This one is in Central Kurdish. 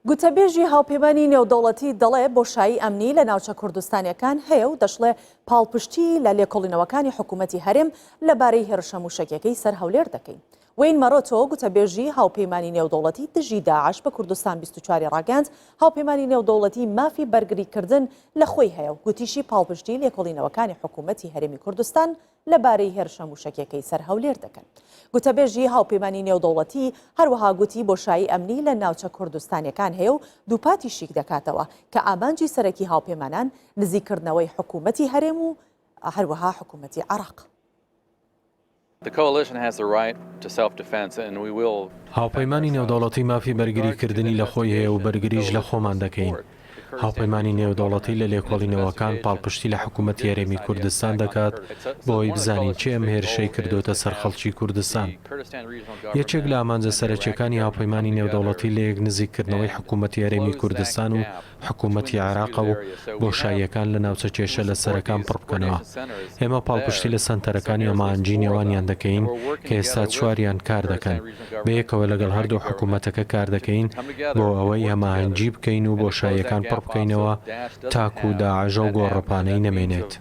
گوتەبێژی هاوپەیمانی نێودەوڵەتی دەڵێ بۆشایی ئەمنی لە ناوچە کوردستانیەکان هەیە و دەشڵێ پاڵپشتی لە لێکۆڵینەوەکانی حکوومەتی هەرێم لەبارەی هێرشە مووشەکیەکەی سەر هەولێر دەکەین. وەین مەرۆتۆ گوتەبێژی هاوپەیمانی نێودەوڵەتی دژی داعش بە کوردستان 24 ی ڕاگەیاند هاوپەیمانی نێودەوڵەتی مافی بەرگریکردن لە خۆی هەیە و گوتیشی پاڵپشتی لێکۆڵینەوەکانی حکوومەتی هەرێمی کوردستان لەبارەی هێرشە مووشەکیەکەی سەر هەولێر دەکەن. گوتەبێژی هاوپەیمانی نێودەوڵەتی هەروەها گوتی بۆشایی ئەمنی لە ناوچە کوردستانیەکان هەیە و دووپاتیشیک دەکاتەوە کە ئامانجی سەرەکی هاوپەیمانان نزیککردنەوەی حکوومەتی هەرێم و هەروەها حکوومەتی عێراق. هاوپەیمانی نێودەوڵەتی مافی بەرگریکردنی لە خۆی هەیە و بەرگریش لە خۆمان دەکەین. هاوپەیمانی نێودەوڵەتی لە لێکۆڵینەوەکان پاڵپشتی لە حکوومەتی هەرێمی کوردستان دەکات بۆ ئەوەی بزانین کێ ئەم هێرشەی کردۆتە سەر خەڵکی کوردستان. یەکێک لە ئامانجە سەرەکییەکانی هاوپەیمانی نێودەوڵەتی لەیەک نزیککردنەوەی حکوومەتی هەرێمی کوردستان و حکوومەتی عێراقە و بۆشاییەکان لە ناوچە کێشە لەسەرەکان پڕ بکەنەوە. ئێمە پاڵپشتی لە سەنتەرەکانی هەماهەنگی نێوانیان دەکەین کە ئێستا چواریان کار دەکەن. بەیەکەوە لەگەڵ هەردوو حکوومەتەکە کار دەکەین بۆ ئەوەی هەماهەنگی بکەین و بۆشاییەکان پڕ بکەینەوە تاکوو داعش ئەو گۆڕەپانەی نەمێنێت.